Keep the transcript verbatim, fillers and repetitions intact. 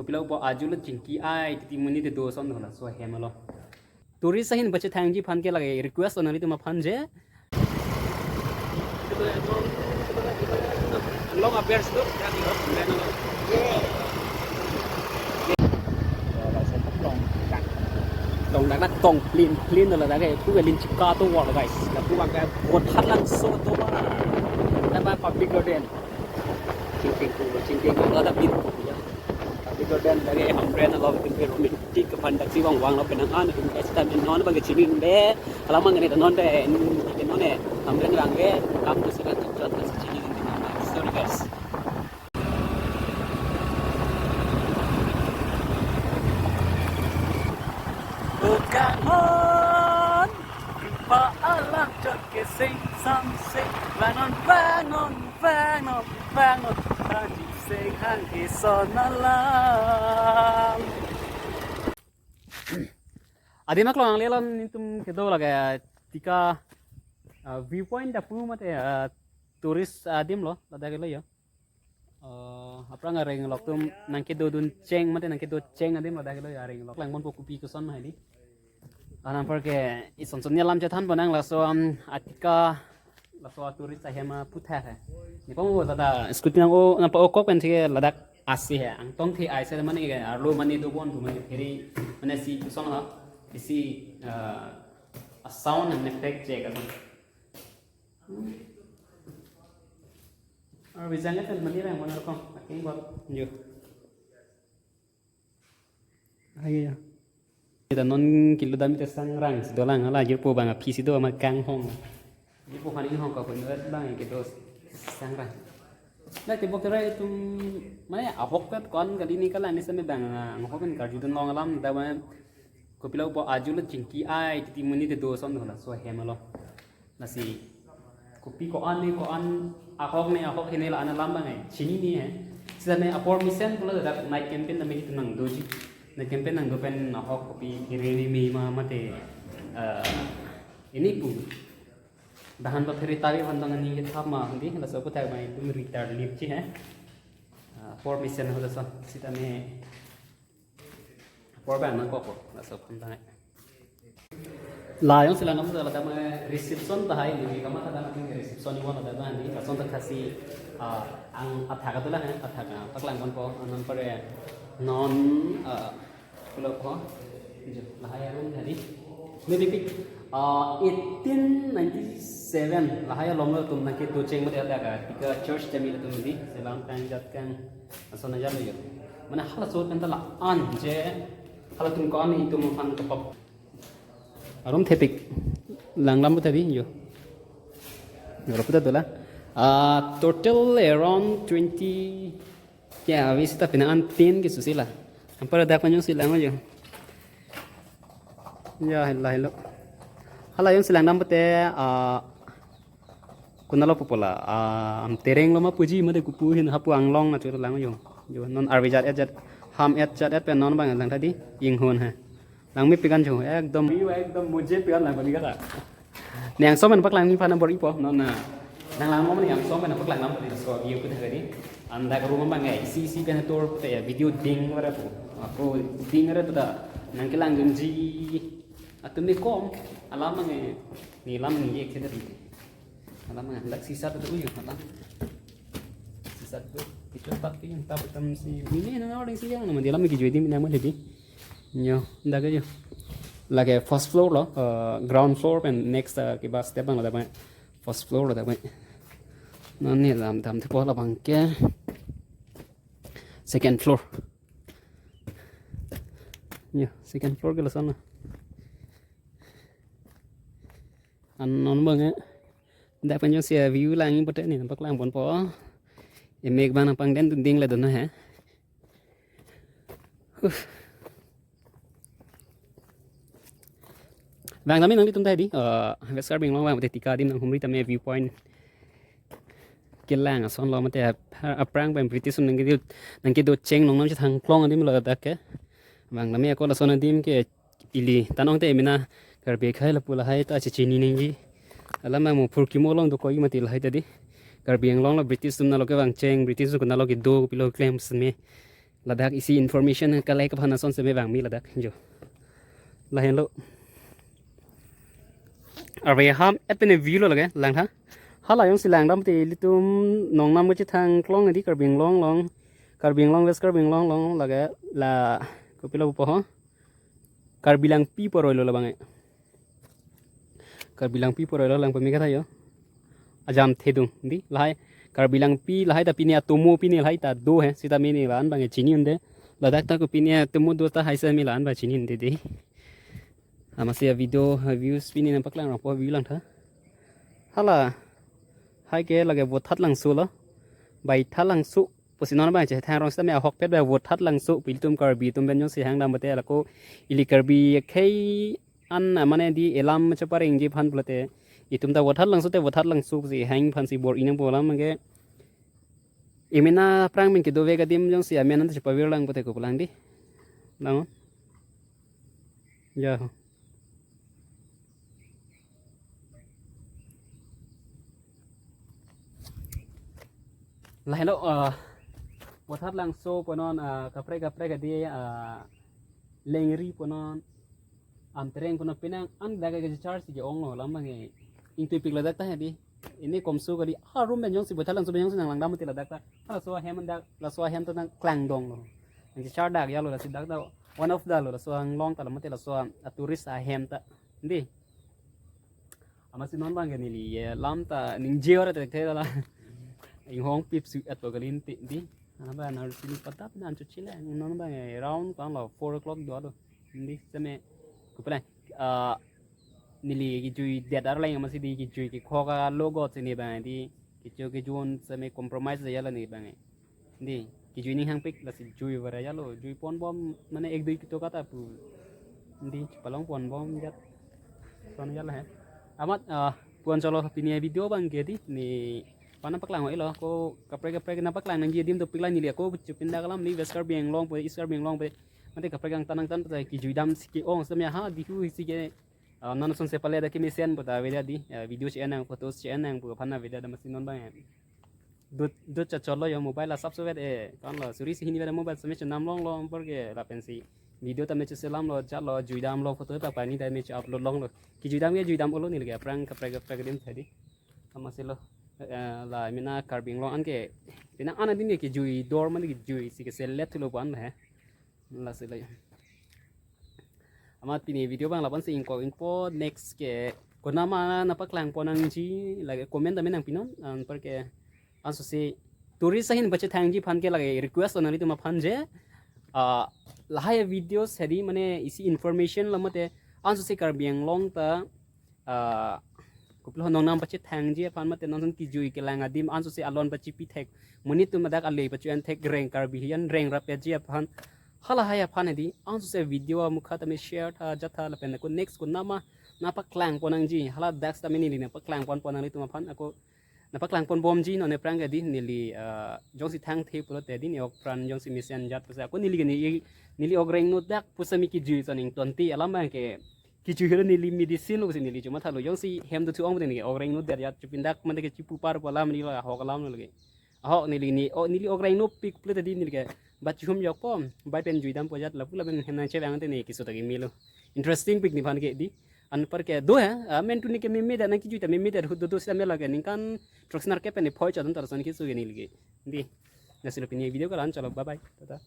Pilo po ajul chingki ai titi muni te do son do laso ahem along. Tourist ahin bache thangji aphan ke lake request lo nanglitum aphan je. Long aber situ. Tong dak tong plin plin lo lake pu ke lin chika to wall guys. Lapu ke bothat langso to ba. Nama public garden. Chingting ko chingting ko la da bin ko ya. Public garden lake Hamren along ke romantic ke pandak si wang wang lo penang an in es tan non bang ke chini be. Alam mang ne non be in non ne Hamren lang ke kam tu sila tu chot si chini in. Sorry guys. Bukan mon, rupa alam jok ke sing sam sing. Bangun, bangun, bangun, bangun. Tadi sing hang ison alam. Adim aklong ang lelam nelitum kedo lake tika, ah, viewpoint dapu mate, ah, tourist adim lo ladak lo yo. Oh, aphrang areng lok atum nangkedodun cheng mate nangkedo cheng adim ladak lo ya areng lok. Langponpo kopi koson ma hedi. Anam apar ke ison son alam chethan bonang laso, um, atika laso tourist ahem aputhak he. Ni pamo tata scooty nang o nang pa okok pen thike ladak asi he. Angtong the aise mane ke arlo mane do bon tu mane pheri mane si koson ha. Isi, uh, a sound and effect check ason. Ar bijang kan mani rang mana rokong aking bot yo. Ayo ya. Kita non kilo dami te sangrang si dolang hala jirpo bang aphi si do ama kanghong. Jirpo khani hong ka pun bang ke do sangrang. Na te bok rai tum mane ahok kat kon kali ni kala ni same bang ahok kan karju dun long alam da bang kopilo po ajul chingki ai titi muni te do son do laso ahem along. Lasi kopi ko-an ni ko-an ahok ni ahok hini la ana lam bang ai chini ni he. Sita ne apor mesen pulo dak night campaign na megi tunang doji. Night campaign nang do pen ahok kopi kiri ni mi ma mate, eh, ini pu. Dahan pa pheri tawi phan tang ani ke thap ma hindi laso ko thak mai tum ritar lip chi he. Eh, apor mesen ho laso sita ne Apor bang nangkok ko, laso aphan tang. La jongsi langdam ta ladak ma reception ta hai ni kama ta dam reception ni wan ladak ma ni lason ta khasi, ah, ang athak atulang, eh, athak, ah, paklang ponpo anam pare non, ah, pulo ko. Jo, lahai room tadi. Maybe, ah, eighteen ninety-seven lahai along lo tum nangkedo cheng mate ada ka tika church jami lo tum di selam kang jat kang. Ason aja lo yo. Mane halaso pen ta la-an je halatum ko-an itum aphan kepap. Arum thepik. Langdam tadi yo. Yo lo puta dola. Ah, total around twenty. Ya, avi sita pina an tin ke susila. Ampara dak panjang sila yo. Ya, hello, hello. Hala jongsi langdam pute, ah, kunalo popola, ah, am tereng lo ma puji mate kupu hin hapu anglong na chur lang yo. Yo, non arvi jat et jat, ham et jat et pen non bang lang tadi, inghon ha. Lang mepik an jo, ekdom. View ekdom mujhe pyar lang bani kata. Nang som an paklang ni pana bor ipo, non na. Nang lang mo ni ang som an paklang lam pati so view ko thagari. Anda ke rumah bang eh, isi isi pen tour pute ya, video ding wara po. Ako ding wara pute, nangkelang dunji. Atum ni kom, alam bang eh, ni lam ni ek sendiri. Alam bang, dak sisa tu uyu, alam. Sisa tu, itu tapi yang tapi tam si, ini na orang si yang nama dia lama gitu, ini nama jadi. Yo, dak aja. Lake first floor lo, eh, ground floor pen next, eh, ke bas step bang lo dak bang. First floor lo dak bang. Nani lam dam thepo labang ke. Second floor. Yo, second floor ke lason na. An non bang eh. Dak pen jongsi view lang pute ni nampak lang ponpo. Emek bang nangpangden ding le dono he. Huh. Bang kami nanglitum tadi, eh, West Karbi Anglong bang pute tika adim nanghumri tame viewpoint. Kelang ason lo mate ap-, aphrang pen British nangkedo, nangkedo cheng nong nam chethang klong adim lo dak ke. Bang kami ako lason adim ke ili tanong te mina Karbi akhai lapu lahai ta chechini ningji. Alam mo phurkimo along dokok mati lahai tadi. Karbi Anglong lo British atum nalo kevang cheng, British atum nalo kedo pilo klem seme. Ladak isi information kalai kaphan ason seme bang mi ladak jo. Lahenlo. Arve ham et pene view lo lake langtha. Hala jongsi langdam te ilitum nongnam kachethang klong di Karbi Anglong along. Karbi Anglong, West Karbi Anglong along lake la kopilo pupo ho. Karbi Langpi poroi lo labang e. Karbi Langpi poroi lo lang pemi kata yo. Ajam thedung di lahai Karbi Langpi lahai ta pini atomo pini lahai ta do he sita mini lan bang e chini unde. Ladak ta ko pini atomo do ta hai sa mi lan ba chini unde de. Amatsi a video, uh, views pini nangpaklang rongpo view langtha. Hala. Hai ke lake Vothatlangso lo. Baithalangso pusi non bang chethang rong sita me ahokpet ba Vothatlangso pu ilitum Karbi atum pen jongsi hangdam bate lako ili Karbi akhei an, ah, mane di elam cheparengji aphan pulote itum ta Vothatlangso te Vothatlangso pusi hang aphansi bor-i nangpo alam ke. Emena aphrang min kedove adim jongsi amen anta chepavir lang pute ko pulang di. Lang. Ya. Lahenlo, ah, Vothatlangso punon, ah, kaprek kaprek adi, ah, Lengri punon, Amtereng punon penang an dak ke charge ke ong lo lam bang e. Ingtui pik ladak ta di. Ini komso kali, ah, room pen jongsi Vothatlangso pen jongsi nanglangdam te ladak ta. Ah, laso ahem dak, laso ahem ta nangklangdong lo. Nang char dak ya lo lasi dak ta one of the lo laso anglong ta lam te laso a tourist ahem ta. Di. Amatsi non bang ke neli ye lam ta ningje ore tek the la. Inghong pip su at to kalin ti di. Ana ba na sini patap nan chu chile non bang e round kan lo four o'clock do do. Di seme kupela, ah, neli kejui det arleng amatsi di kejui kekhok alogot sini bang di kecho kejun seme compromise ya la ni bang e. Di, kejui ning hangpik lasi jui vara ya lo, jui ponbom mane ek dui kito kata pu. Di, palong ponbom jat. Son ya la he. Amat, ah, puan cholo pini video bang ke di, ni pana paklang ho ilo, ko kaprek kaprek nangpaklang nangji adim dopik la neli ako chupinda kalam li West Karbi Anglong pe, East Karbi Anglong pe. Mate kaprek angtan angtan pe kejui dam si ke-ong sita me ha di hu si ke, ah, non son se pale da kemesen puta avedet di, ah, video che-en nang, photos che-en nang pu aphan avedet amatsi non bang e. Dut, dut chacholo yo mobile la sap suvet e. Kan lo suri si hini veda mobile seme chenam long lo ampor ke lapensi video ta me cheselam lo, jat lo, jui dam lo, photo ta pani ta me che-upload long lo. Kejui dam ke jui dam olo neli ke aphrang kaprek kaprek adim tadi. Amatsi lo. Eh, la emena Karbi Anglong an ke. Pina an adim ke kejui dor mane kejui si keselet lo pan he. Lasi lo. Amat pini video bang lapu-an si ingkok ingpo, next ke konama nangpaklang pon nangji lake comment ta me nangpinon, anpar ke anso si tourist ahin bache thangji aphan ke lake request lo nanglitum aphan je, ah, lahai videos hedi mane isi information lo mate anso si Karbi Anglong ta, ah, kopilo nongnam bache thangji aphan mate non son kejui kelang adim anso si alon bache pithek monit atum adak ale bache an thek reng Karbi hian reng rapetji aphan halahai aphan hedi anso si video amukha ta me share tha jat tha lapen ako next konama nangpaklang pon nangji hala dak sita me neli nangpaklang pon pon nanglitum aphan ako nangpaklang ponbomji non aphrang ke di neli, ah, jongsi thangthe pulote di ne ok pran jongsi mesen jat pusi ako neli ke neli, neli ok rengno dak pusitame kejui son ingtonti alam bang ke kejui helo neli medicine lo pusi neli chuma thalo jongsi hem dothu ong pusi neli ok rengno der jat chupindak mate ke chipu par pu alam neli la ahok alam lo ke. Ahok neli ni, oh, neli ok rengno pik pulote di neli ke bat chihum jokpo, bat pen jui dampo jat lapu lapen hem nangchevang te ne keso ta ke melo. Interesting pik nephan ke di. Anpar ke do he, ah, men tu ne ke meme da nangkejui ta meme da hut do do sita me lake ningkan throksi nerkep pen ne phoi chodon ta son keso ke neli ke. Di. Lasi lo pini video kalan cholo bye bye. Tata.